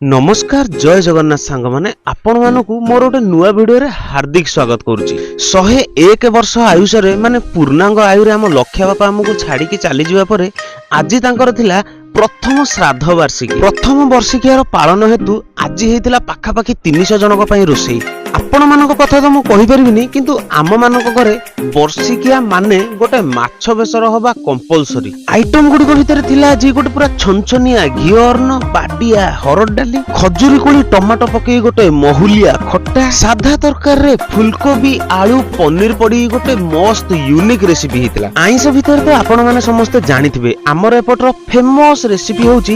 ନମସ୍କାର, ଜୟ ଜଗନ୍ନାଥ ସାଙ୍ଗମାନେ। ଆପଣମାନଙ୍କୁ ମୋର ଗୋଟେ ନୂଆ ଭିଡ଼ିଓରେ ହାର୍ଦ୍ଦିକ ସ୍ୱାଗତ କରୁଛି। 101 ବର୍ଷ ଆୟୁଷରେ, ମାନେ ପୂର୍ଣ୍ଣାଙ୍ଗ ଆୟୁରେ ଆମ ଲକ୍ଷ୍ୟ ବାପା ଆମକୁ ଛାଡ଼ିକି ଚାଲିଯିବା ପରେ ଆଜି ତାଙ୍କର ଥିଲା ପ୍ରଥମ ଶ୍ରାଦ୍ଧ ବାର୍ଷିକୀ। ପ୍ରଥମ ବର୍ଷିକିଆର ପାଳନ ହେତୁ ଆଜି ହେଇଥିଲା ପାଖାପାଖି 300 ଜଣଙ୍କ ପାଇଁ ରୋଷେଇ। ଆପଣମାନଙ୍କ କଥା ତ ମୁଁ କହିପାରିବିନି, କିନ୍ତୁ ଆମମାନଙ୍କ ଘରେ ବର୍ଷିକିଆ ମାନେ ଗୋଟେ ମାଛ ବେସର ହବା କମ୍ପଲସରି। ଆଇଟମ ଗୁଡିକ ଭିତରେ ଥିଲା ଆଜି ଗୋଟେ ପୁରା ଛନଛନିଆ ଘିଅ ଅନ୍ନ, ବାଡିଆ ହରଡ଼ ଡାଲି, ଖଜୁରୀ କୋଳି ଟମାଟୋ ପକେଇ ଗୋଟେ ମହୁଲିଆ ଖଟା, ସାଧା ତରକାରୀରେ ଫୁଲକୋବି, ଆଳୁ, ପନିର ପଡି ଗୋଟେ ମସ୍ତ ୟୁନିକ୍ ରେସିପି ହେଇଥିଲା। ଆଇଁଷ ଭିତରେ ତ ଆପଣମାନେ ସମସ୍ତେ ଜାଣିଥିବେ, ଆମର ଏପଟର ଫେମସ ରେସିପି ହଉଛି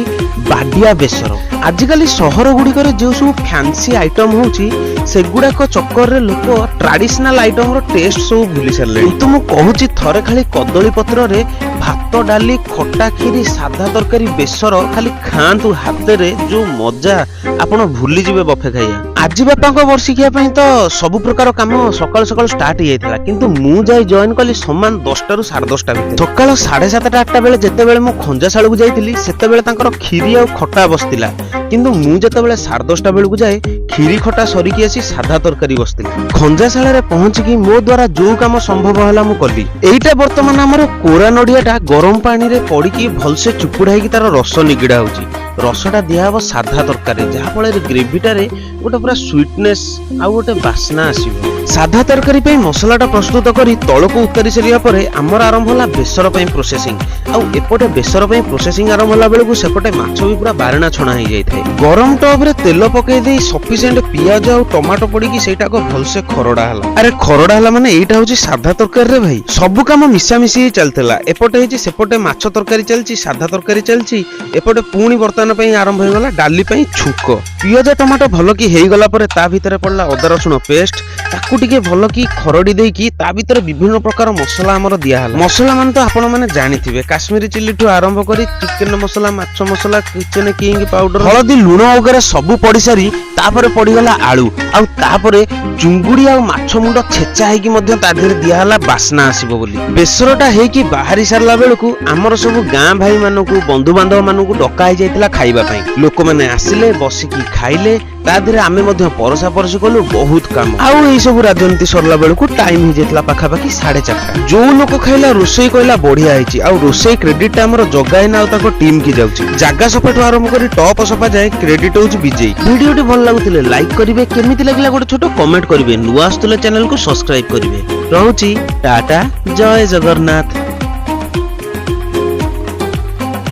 ବାଡିଆ ବେସର। ଆଜିକାଲି ସହର ଗୁଡ଼ିକରେ ଯେଉଁ ସବୁ ଫ୍ୟାନ୍ସି ଆଇଟମ ହଉଛି, ସେଗୁଡାକ ଚକ୍କରରେ ଲୋକ ଟ୍ରାଡିସନାଲ ଆଇଟମର ଟେଷ୍ଟ ସବୁ ଭୁଲି ସାରିଲେଣି। କିନ୍ତୁ ମୁଁ କହୁଛି, ଥରେ ଖାଲି କଦଳୀ ପତ୍ରରେ ଭାତ, ଡାଲି, ଖଟା, ଖିରି, ସାଧା ତରକାରୀ, ବେସର ଖାଲି ଖାଆନ୍ତୁ ହାତରେ, ଯୋଉ ମଜା, ଆପଣ ଭୁଲିଯିବେ ବଫେ ଖାଇବା। ଆଜି ବାପାଙ୍କ ବର୍ଷିକିଆ ପାଇଁ ତ ସବୁ ପ୍ରକାର କାମ ସକାଳୁ ସକାଳୁ ଷ୍ଟାର୍ଟ ହେଇଯାଇଥିଲା, କିନ୍ତୁ ମୁଁ ଯାଇ ଜଏନ୍ କଲି ସମାନ 10ଟାରୁ 10:30 ଭିତରେ। ସକାଳ 7:30, 8ଟା ବେଳେ ଯେତେବେଳେ ମୁଁ ଖଞ୍ଜାଶାଳକୁ ଯାଇଥିଲି, ସେତେବେଳେ ତାଙ୍କର ଖିରି ଆଉ ଖଟା ବସିଥିଲା। କିନ୍ତୁ ମୁଁ ଯେତେବେଳେ 10:30 ବେଳକୁ ଯାଏ, ଖିରି ଖଟା ସରିକି ଆସି ସାଧା ତରକାରୀ ବସିଥିଲା। ଖଞ୍ଜାଶାଳରେ ପହଞ୍ଚିକି ମୋ ଦ୍ୱାରା ଯୋଉ କାମ ସମ୍ଭବ ହେଲା, ମୁଁ କଲି। ଏଇଟା ବର୍ତ୍ତମାନ ଆମର କୋରା ନଡିଆଟା ଗରମ ପାଣିରେ ପଡିକି ଭଲସେ ଚୁପୁଡା ହେଇକି ତାର ରସ ନିଗିଡା ହଉଛି। ରସଟା ଦିଆହବ ସାଧା ତରକାରୀ, ଯାହାଫଳରେ ଗ୍ରେଭିଟାରେ ଗୋଟେ ପୁରା ସୁଇଟନେସ୍ ଆଉ ଗୋଟେ ବାସ୍ନା ଆସିବ। ସାଧା ତରକାରୀ ପାଇଁ ମସଲାଟା ପ୍ରସ୍ତୁତ କରି ତଳକୁ ଉତାରି ସାରିବା ପରେ ଆମର ଆରମ୍ଭ ହେଲା ବେସର ପାଇଁ ପ୍ରୋସେସିଂ। ଆଉ ଏପଟେ ବେସର ପାଇଁ ପ୍ରୋସେସିଂ ଆରମ୍ଭ ହେଲା ବେଳକୁ ସେପଟେ ମାଛ ବି ପୁରା ବାରଣା ଛଣା ହେଇଯାଇଥାଏ। ଗରମ ଟବରେ ତେଲ ପକେଇ ଦେଇ ସଫିସିଏଣ୍ଟ ପିଆଜ ଆଉ ଟମାଟୋ ପଡିକି ସେଇଟାକୁ ଭଲସେ ଖରଡା ହେଲା। ଆରେ, ଖରଡା ହେଲା ମାନେ ଏଇଟା ହଉଛି ସାଧା ତରକାରୀରେ ଭାଇ। ସବୁ କାମ ମିଶାମିଶି ହେଇ ଚାଲିଥିଲା। ଏପଟେ ହେଇଛି, ସେପଟେ ମାଛ ତରକାରୀ ଚାଲିଛି, ସାଧା ତରକାରୀ ଚାଲିଛି, ଏପଟେ ପୁଣି ବର୍ତ୍ତମାନ ପାଇଁ ଆରମ୍ଭ ହେଇଗଲା ଡାଲି ପାଇଁ ଛୁଙ୍କ। ପିଆଜ ଟମାଟୋ ଭଲ କି ହେଇଗଲା ପରେ ତା ଭିତରେ ପଡିଲା ଅଦା ରସୁଣ ପେଷ୍ଟ। ତାକୁ ଟିକେ ଭଲ କି ଖରଡି ଦେଇକି ତା ଭିତରେ ବିଭିନ୍ନ ପ୍ରକାର ମସଲା ଆମର ଦିଆହେଲା। ମସଲା ମାନେ ତ ଆପଣ ମାନେ ଜାଣିଥିବେ, କାଶ୍ମୀରୀ ଚିଲିଠୁ ଆରମ୍ଭ କରି ଚିକେନ ମସଲା, ମାଛ ମସଲା, କିଚେନ କିଙ୍ଗ ପାଉଡର, ହଳଦୀ, ଲୁଣ ବଗେରା ସବୁ ପଡି ସାରି ତାପରେ ପଡିଗଲା ଆଳୁ। ଆଉ ତାପରେ ଚୁଙ୍ଗୁଡି ଆଉ ମାଛ ମୁଣ୍ଡ ଛେଚା ହେଇକି ମଧ୍ୟ ତା ଦେହରେ ଦିଆହେଲା, ବାସ୍ନା ଆସିବ ବୋଲି। ବେସରଟା ହେଇକି ବାହାରି ସାରିଲା ବେଳକୁ ଆମର ସବୁ ଗାଁ ଭାଇ ମାନଙ୍କୁ, ବନ୍ଧୁବାନ୍ଧବ ମାନଙ୍କୁ ଡକା ହେଇଯାଇଥିଲା ଖାଇବା ପାଇଁ। ଲୋକମାନେ ଆସିଲେ, ବସିକି ଖାଇଲେ। ତା ଦେହରେ ଆମେ ମଧ୍ୟ ପରସା ପରସି କଲୁ ବହୁତ କାମ। ଆଉ ଏଇ ସବୁ ରାଜନୀତି ସରିଲା ବେଳକୁ ଟାଇମ ହେଇଯାଇଥିଲା ପାଖାପାଖି 4:30। ଯୋଉ ଲୋକ ଖାଇଲା ରୋଷେଇ, କହିଲା ବଢିଆ ହେଇଛି। ଆଉ ରୋଷେଇ କ୍ରେଡିଟ ଟା ଆମର ଜଗାଇନା ଆଉ ତାଙ୍କ ଟିମ୍ କି ଯାଉଛି। ଜାଗା ସଫାଠୁ ଆରମ୍ଭ କରି ଟପ ସଫା ଯାଏ କ୍ରେଡିଟ ହଉଛି ବିଜେଇ। ଭିଡିଓଟି ଭଲ ଲାଗୁଥିଲେ ଲାଇକ୍ କରିବେ, କେମିତି ଲାଗିଲା ଗୋଟେ ଛୋଟ କମେଣ୍ଟ କରିବେ, ନୂଆ ଆସୁଥିଲେ ଚ୍ୟାନେଲକୁ ସବସ୍କ୍ରାଇବ କରିବେ। ରହୁଛି, ଟାଟା, ଜୟ ଜଗନ୍ନାଥ।